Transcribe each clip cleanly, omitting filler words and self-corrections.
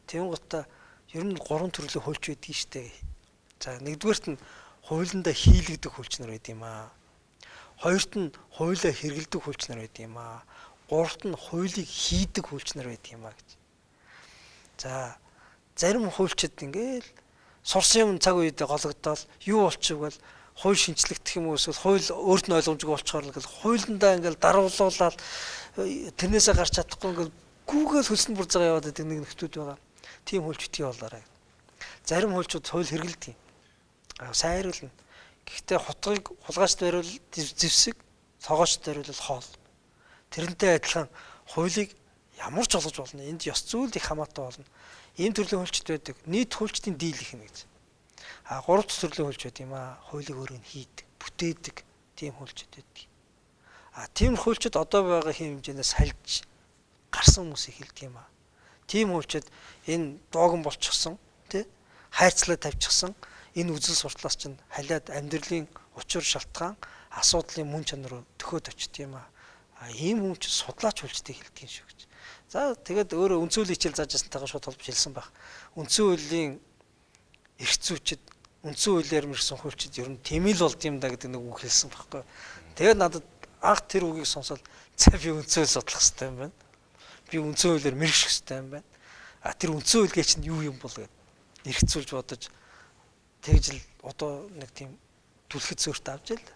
Тэнгуутаа ер нь гурван төрлийн хуульч байдгийг штэ. За, нэгдүгээрт нь хуулиндаа хийлэгдэх хуульч нар байд юм аа. Хоёрт нь хуулиа хэрэглэдэг хуульч нар байд юм аа. Гуравт нь хуулийг хийдэг хуульч нар байд юм аа гэж. За, зарим хуульчид ингээл сурсан юм цаг үед гологдоод юу болчихвол хууль шинчлэгдэх юм уу, эсвэл хууль өөрт нь ойлгомжгүй болчихоор ингээл хуулиндаа ингээл даруулуулаад тэрнээсээ гарч чадахгүй ингээл гүүгээл хөлсөн бүр зага яваад байдаг нэг нөхдүүд байгаа. Тийм хуульч битгий болоорой. Зарим хуульчууд хууль хэрэглэдэг юм. Аа, сайруулна. Гэхдээ хутгийг хулгайчд бариул зэвсэг, цогоочд бариул хоол. Тэрнтэй адилхан хуулийг ямар ч болгож болно. Энд ёс зүйл их хамаатай болно. Ийм төрлийн хуульчд байдаг. Нийт хуульчдын дийлэх юм гэж. А гурав дахь төрлийн хуульч байд юм аа. Хуулийг өөрөө нь хийдэг, бүтээдэг тийм хуульчд байдаг. А тийм хуульчид одоо байгаа хэмжээнээс сальж гарсан хүмүүсийг хэлдэг юм аа. Тийм хуульчид энэ доогон болчихсон, тий, хайрцлаа тавьчихсан энэ үзэл суртлаас чинь халиад амьдралын учир шалтгаан асуудлын мөн чанар руу төхөөд очт юм аа. А ийм хүн чинь судлаач хуульчдыг хэлдэг юм шүү гэж. За, тэгээд өөрөө үндсэн хуулийн хичээл зааж байсантайгаа шууд холбож хэлсэн байх. Үндсэн хуулийн эрх зүйчид, үндсэн хуулиар мэрсэн хуульчид ер нь тийм л болд юм да гэдэг нэг үг хэлсэн байхгүй. Тэгээд надад анх тэр үгийг сонсоод, за, би үндсэн хууль судлах хэрэгтэй юм байна. Би үндсэн хуулиар мэрэгших хэрэгтэй юм байна. А тэр үндсэн хууль чинь юу юм бол гэд эргцүүлж бодож тэгж л одоо нэг тийм түлхэц зөөрт авч ил.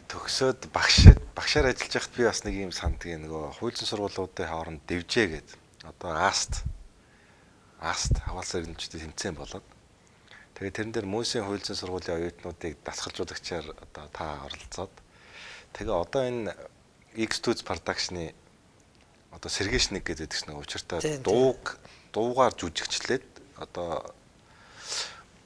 Төгсөөд багшаар ажиллаж байхад би бас нэг юм сандгийн, нөгөө хуулийн сургуулиудын хооронд дэвжээ гээд одоо АСТ хаваалсан эрдэмтдийн тэмцээн болоод, тэгээд тэрэн дээр Мөсийн хуулийн сургуулийн оюутнуудыг дасгалжуулагчаар одоо та оролцоод, тэгээ одоо энэ X2 production-ы одоо сэргээшник гэдэг чинь учиртай дуугаар жүжигчлээд одоо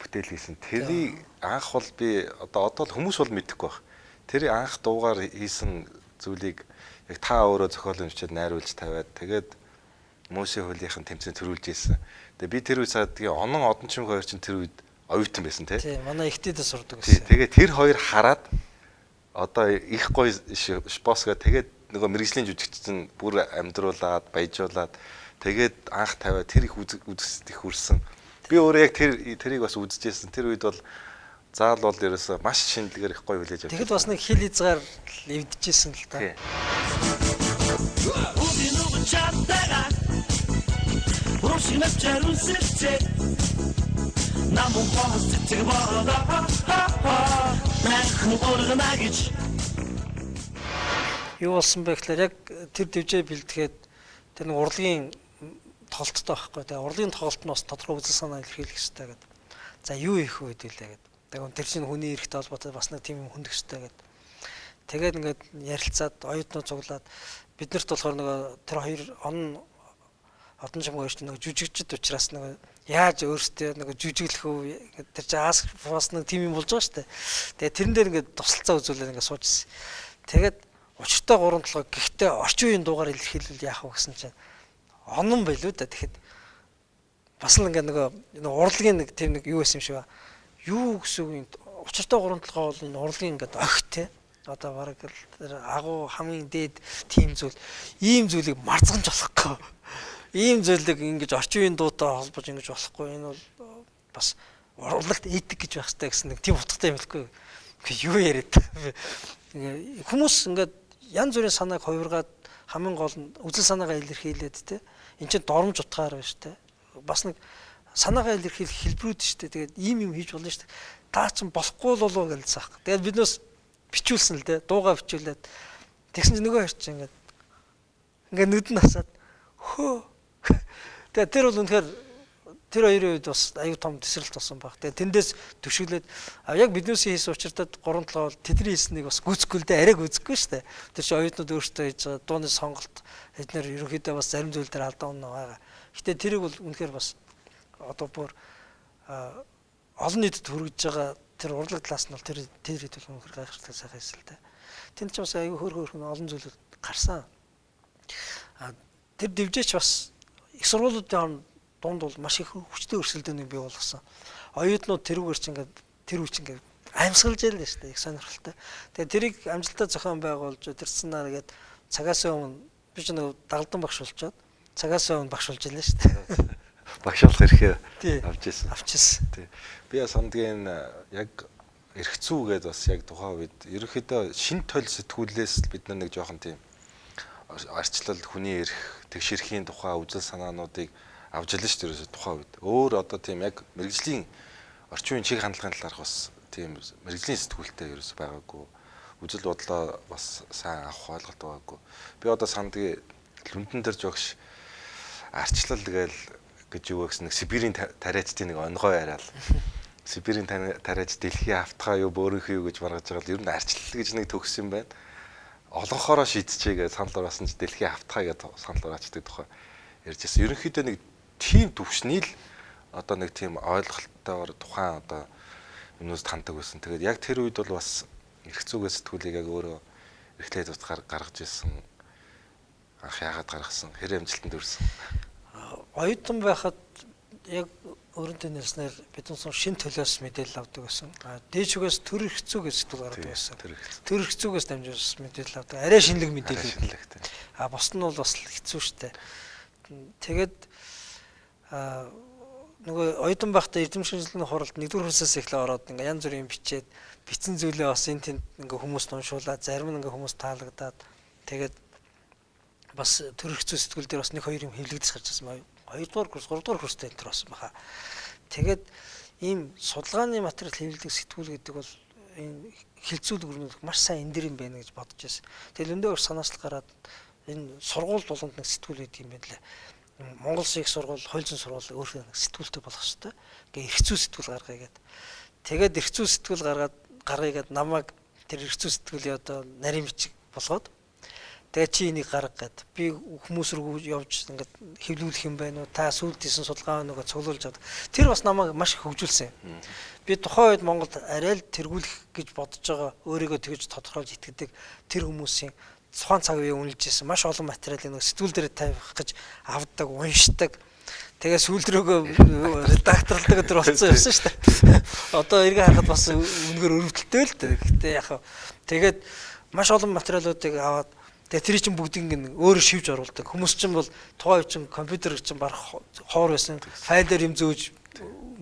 бүтээл хийсэн. Тэрийг анх бол би одоо л хүмүүс бол мэдэхгүй байх. Тэр анх дуугаар хийсэн зүйлийг яг та өөрөө зохиол өмчөд найруулж тавиад, тэгээд Мөсийн хуулийнхын тэмцээн төрүүлж ийсэн. Тэгээ би тэр үед садгийн Онон Одончим хоёр чинь тэр үед оюутан байсан, тий. Тийм, манай ихтэйдээ сурдаг байсан. Тэгээ тэр хоёр хараад одоо их гоё шпосгаа, тэгээд нөгөө мэрэгжлийн жүжигчсэн бүр амьдруулад, баяжуулаад, тэгээд анх тавиад тэр их үзэсгэлт их хүрсэн. Би өөрөө яг тэрийг бас үзчихсэн. Тэр үед бол заал бол ерөөсөө маш шинэлгээр их гоё хүлээж авч. Тэгэхэд бас нэг хил хязгаар эвдэжсэн л та. Юу болсон бэ гэхээр яг тэр дэвжээ бэлтгэхэд тэр нэг урлагийн тоглолттой байхгүй. Тэгээ урлагийн тоглолт нь бас тодорхой үзэл санаа илэрхийлэх хэрэгтэй гэдэг. За, юу хийх вэ гэдүүлээ гэдэг. Тэгээ тэр чинь хүний эрхтэй холбоотой бас нэг тийм юм хөндөх хэрэгтэй гэдэг. Тэгээд ингээд ярилцаад, оюутнууд цуглаад, биднэрт болохоор нөгөө тэр хоёр он Одон чам хоёр чинь нөгөө жүжигчд учраас нөгөө яаж өөртөө нөгөө жүжиглэх үү, тэр чинь аас бас нэг тийм юм болж байгаа шүү дээ. Тэгээ тэрэн дээр ингээд тусалцаа үзүүлээд ингээд суужсэн. Тэгээд учиртай гурван толгой, гэхдээ орчин үеийн дуугаар илэрхийлвэл яах вэ гэсэн чинь онон байлуу да. Тэгэхэд бас л ингээд нөгөө урлагийн нэг тийм нэг юу байсан юм шиг ба. Юу гэсэн үг юм, учиртай гурван толгой бол энэ урлагийн ингээд огт те. Одоо бараг л тэр агуу хамгийн дээд тийм зүйл, ийм зүйлийг марцганж болохгүй. Ийм зүйлийг ингэж орчин үеийн дуутай холбож ингэж болохгүй. Энэ бол бас урлагт этик гэж байх хэрэгтэй гэсэн нэг тийм утгатай юм хэлэхгүй. Юу яриад. Хүмүүс ингээд янз бүрийн санааг хувиргаад, хамгийн гол нь үзэл санаагаа илэрхийлээд те. Энд чинь доромж утгаар байна шүү дээ. Бас нэг санаагаа илэрхийлэх хэлбэрүүд шүү дээ. Тэгээд ийм юм хийж болно шүү дээ. Та чинь болохгүй л болов гэлсэн аах. Тэгээд биднээс бичүүлсэн л дээ. Дуугаа бичүүлээд тэгсэн чинь нөгөө хоёр чинь ингээд нүд нь асаад хөө. Тэгээд тэр бол үнэхээр тэр хоёрын үед бас аюу том тесрэлт болсон баг. Тэгээд тэндээс түшиглээд яг биднээс хийсэн учиртад гурван толгой бол тэдний хийснийг бас гүйцэхгүй л дээ, арай гүйцэхгүй шүү дээ. Тэр чинь оюутнууд өөрсдөө хийж байгаа дууны сонголт, эднэр ерөнхийдөө бас зарим зүйл дээр алдаа оноо байгаа. Гэтэ тэрийг бол үнэхээр бас одоо бүр олон нийтэд хүргэж байгаа тэр урлаг талаас нь бол тэр хэд бол үнэхээр гайхалтай сайхан хийсэн л дээ. Тэнд ч бас аюу хөөр олон зүйлүүд гарсан. Тэр дэвжээч бас их сургуулиудын дунд бол маш их хүчтэй өрсөлдөөнийг бий болгосон. Оюутнууд тэрүүгээр чинь ингээд тэр үе чинь ингээд амьсгалж ялээ шүү дээ, их сонирхолтой. Тэгээ тэрийг амжилттай зохион байгуулж тэр цэнаар гээд цагаас өмнө би ч нэг дагалдан багш болчоод цагаас өмнө багш болж илээ шүү дээ. Багш болох эрхээ авч ирсэн. Авчихсан. Тий. Би сандгийн яг эрх зүй гэдээ бас яг тухайн үед ерөнхийдөө шин толь сэтгүүлээс бид нар нэг жоохон тийм арчлал, хүний эрх, тэгш эрхийн тухай үзэл санаануудыг авч илэн шүү дээ тухайн үед. Өөр одоо тийм яг мэрэгжлийн орчин үеийн чиг хандлагын талаарх бас тийм мэрэгжлийн сэтгүүлтэй ерөөсөй байгаагүй. Үзэл бодлоо бас сайн авах ойлголт байгаагүй. Би одоо сандгийн Лүндэн дээр жогш арчлал гээл гэж юу гэсэн нэг Сибирийн тариачдын нэг онгой яриад Сибирийн тариач дэлхийн автгаа юу бөөрийнхөө юу гэж маргаж байгаа л ер нь арчлал гэж нэг төгс юм байна. Олонхороо шийдчихье гэж санал оруулсан чи дэлхийн автгаа гэж санал оруулцдаг тухай ярьж байсан. Ерөнхийдөө нэг тийм төвшний л одоо нэг тийм ойлголттойгоор тухайн одоо юмнууд ханддаг байсан. Тэгээд яг тэр үед бол бас эрх зүйгээ сэтгүүлийг яг өөрөө эрхлээд утгаар гаргаж ирсэн. Анх яагаад гаргасан? Хэр амжилтанд хүрсэн? Оюутан байхад яг өрөнтэй нэрснээр бид нар шин төлөөс мэдээлэл авдаг байсан. Дээш үгээс төр эрх зүйгээс сэтгүүл гаргадаг байсан. Төр эрх зүйгээс дамжуулсан мэдээлэл авдаг. Арай шинэлэг мэдээлэл. А бус нь бол бас хэцүү шттэ. Тэгээд нөгөө оюутан байхдаа эрдэм шинжилгээний хуралд нэгдүгээр курсаас эхлээ ороод ингээ янз бүрийн бичээд бичсэн зүйлээ бас энэ тэнд ингээ хүмүүст уншуулаад зарим нь ингээ хүмүүс таалагдаад тэгээд бас төр эрх зүй сэтгүүл дээр бас нэг хоёр юм хэвлэгдэж гарч ирсэн. 2 дугаар курс, 3 дугаар курстэй энэ төр болсон баха. Тэгээд ийм судалгааны материал хэвлэдэг сэтгүүл гэдэг бол энэ хилцүүлэг өрнүүлэх маш сайн энэ дэр юм байна гэж бодож байсан. Тэгээд өндөө өөр санаачлал гараад энэ сургууль болгонд нэг сэтгүүл гэдэг юм байна лээ. Монгол Улсын их сургууль, хууль зүйн сургууль өөрхөн нэг сэтгүүлтэй болох ёстой. Ингээ эрх зүй сэтгүүл гаргая гэд. Тэгээд эрх зүй сэтгүүл гаргаад гаргая гэд намайг тэр эрх зүй сэтгүүлийн одоо нарийн бичиг болгоод тэгээ чи энийг гарга гэд. Би хүмүүс рүү явж ингээд хэвлүүлэх юм байна уу? Та сүүлд хийсэн судалгаа нөгөө цуглуулж авдаг. Тэр бас намайг маш их хөгжүүлсэн. Би тухайн үед Монголд арай л тэргүүлэх гэж бодож байгаа, өөрийгөө тэгж тодорхойлж итгэдэг тэр хүмүүсийн тухайн цаг үеийн үнэлж ирсэн маш олон материалыг нөгөө сэтгүүл дээр тавих гэж авдаг, уншдаг. Тэгээ сүүл рүүгөө редакторлдог өдр болсон явсан шүү дээ. Одоо эргээ харахад бас үнэхээр өрөвдөлттэй л дээ. Гэтэ яг тэгээд маш олон материалуудыг аваад тэгээ тэр чинь бүгдийг ингэ өөрөө шивж оруулдаг. Хүмүүс чинь бол тухайн үед чинь компьютер чинь барах хоор байсан. Файлаар юм зөөж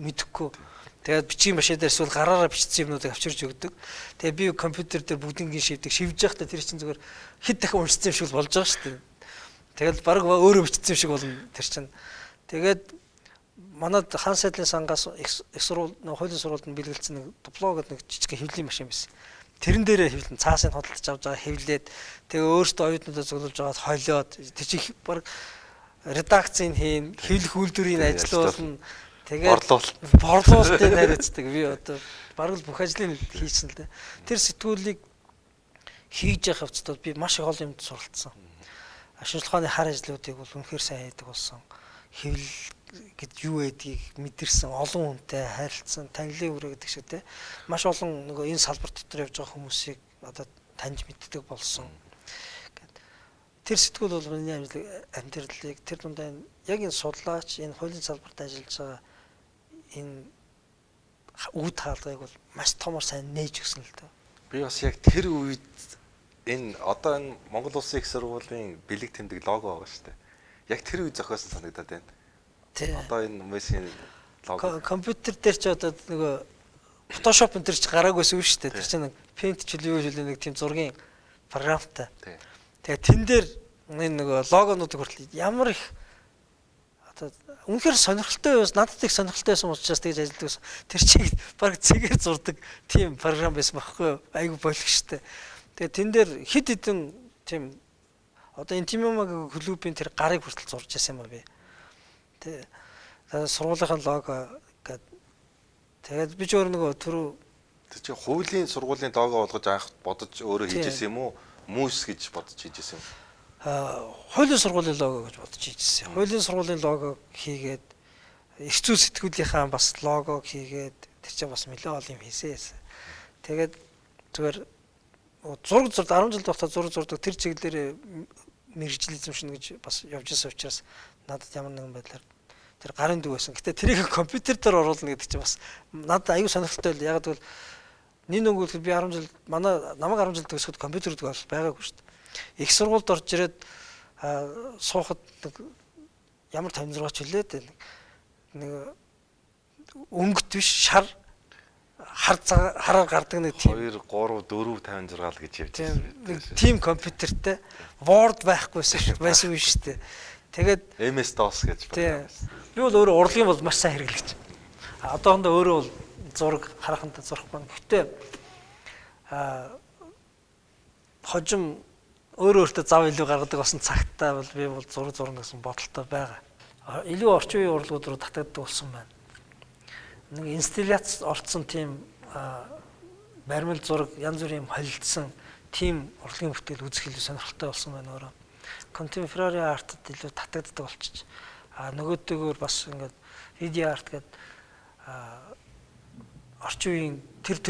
мэдэхгүй. Тэгээд бичгийн машин дээр эсвэл гараараа бичсэн юмнуудыг авчирч өгдөг. Тэгээ би компьютер дээр бүгдийг шивдэг. Шивж байхдаа тэр чинь зүгээр хэд дахин уншсан юм шиг болж байгаа шүү дээ. Тэгэл баг өөрөө бичсэн юм шиг болно тэр чинь. Тэгээд манад хаан сайдлын сангаас их сургууль, хуулийн сургуульд нь бэлгэлдсэн нэг дупло гэдэг нэг жижиг хэвлэлийн машин байсан. Тэрэн дээрээ хэвлэн цаасыг худалдаж авч байгаа хэвлээд тэгээ өөртөө оюутнуудаа цуглуулж байгаад холиод тэр чинь баг редакцийг хийн, хэвлэх үйлдвэрийг ажилуулна. Тэгээд борлуулалтыг хариуцдаг. Би одоо бараг л бүх ажлыг хийсэн л дээ. Тэр сэтгүүлийг хийж явах явцдаа би маш их олон юмд суралцсан. Шинжлэх ухааны хар ажлуудыг бол үнэхээр сайн хийдэг болсон. Хэвлэл гэд юу байдгийг мэдэрсэн, олон хүнтэй харилцсан, танилын үрээ гэдэг шиг те. Маш олон нөгөө энэ салбар дотор явж байгаа хүмүүсийг одоо таньж мэддэг болсон. Тэр сэтгүүл бол миний амьдралыг тэр дундаа яг энэ судлаач, энэ хуулийн салбарт ажиллаж байгаа энэ үе таалгыг бол маш томор сайн нээж өгсөн л дээ. Би бас яг тэр үед энэ одоо энэ Монгол Улсын их сургуулийн бэлэг тэмдэг лого байгаа шүү дээ. Яг тэр үед зохиосон санагдаад байна. Одоо энэ хүмүүсийн лого компьютер дээр ч одоо нөгөө Photoshop энэ төр ч гараагүйсэн үү шүү дээ. Тэр чинь Paint ч юу ч нэг тийм зургийн програмтай. Тэгээ тэн дээр энэ нөгөө логонуудыг хүртэл ямар их одоо үнэхээр сонирхолтой байсан. Надад их сонирхолтой байсан учраас тэгж ажилладаг байсан. Тэр чиг баг цэгээр зурдаг тийм програм байсан байхгүй юу? Айгу болгочтой. Тэгээ тэн дээр хэд хэдэн тийм одоо Intimima клубын тэр гарыг хүртэл зурж байсан юм а би. Тэ сургуулийнхаа лого гээд тэгээд би ч өөр нөгөө түрүү тэр чи хуулийн сургуулийн лого болгож анх бодож өөрөө хийжсэн юм уу? Мүс гэж бодож хийжсэн юм? Хуулийн сургуулийн лого гэж бодож хийжсэн. Хуулийн сургуулийн лого хийгээд эрх зүй сэтгүүлийнхаа бас лого хийгээд тэр чинь бас нэлээд олон юм хийсэн. Тэгээд зүгээр зураг зурд 10 жил байхдаа зураг зурдаг тэр чиглэлээр мэргэжил эзэмшинэ гэж бас явж байсан учраас надад ямар нэгэн байдлаар тэр гарын дүг байсан. Гэтэ тэрийг компьютер дээр оруулна гэдэг чинь бас надад аюу сонирхолтой байл. Яг гэвэл нин өнгөлөхөд би 10 жил манай намайг 10 жил төгсөхөд компьютер гэдэг бол байгаагүй шүү дээ. Их сургуульд орж ирээд суухад нэг ямар 56 ч үлээд нэг Нэг өнгөт биш, шар хар хараар гардаг нэг тийм 2 3 4 56 л гэж явж байсан. Нэг тийм компьютертэй Word байхгүйсэн байсан үе шүү дээ. Тэгээд MS DOS гэж байна. Би бол өөрөө урлагийн бол маш сайн хэрэглэгч. Одоохондоо өөрөө бол зураг харахандаа зурхгүй. Гэхдээ хожим өөрөө өөртөө зав илүү гаргадаг болсон цагтаа бол би бол зураг зурна гэсэн бодолтой байгаа. Илүү орчин үеийн урлагууд руу татагддаг болсон байна. Нэг инсталляц орцсон тийм баримл зураг, янз бүрийн юм холилдсон тийм урлагийн бүтээл үзэх илүү сонирхолтой болсон байна өөрөө. Contemporary art-д илүү татагддаг болчих. А нөгөөдөөгөр бас ингээд видео арт гэдэг орчин үеийн тэр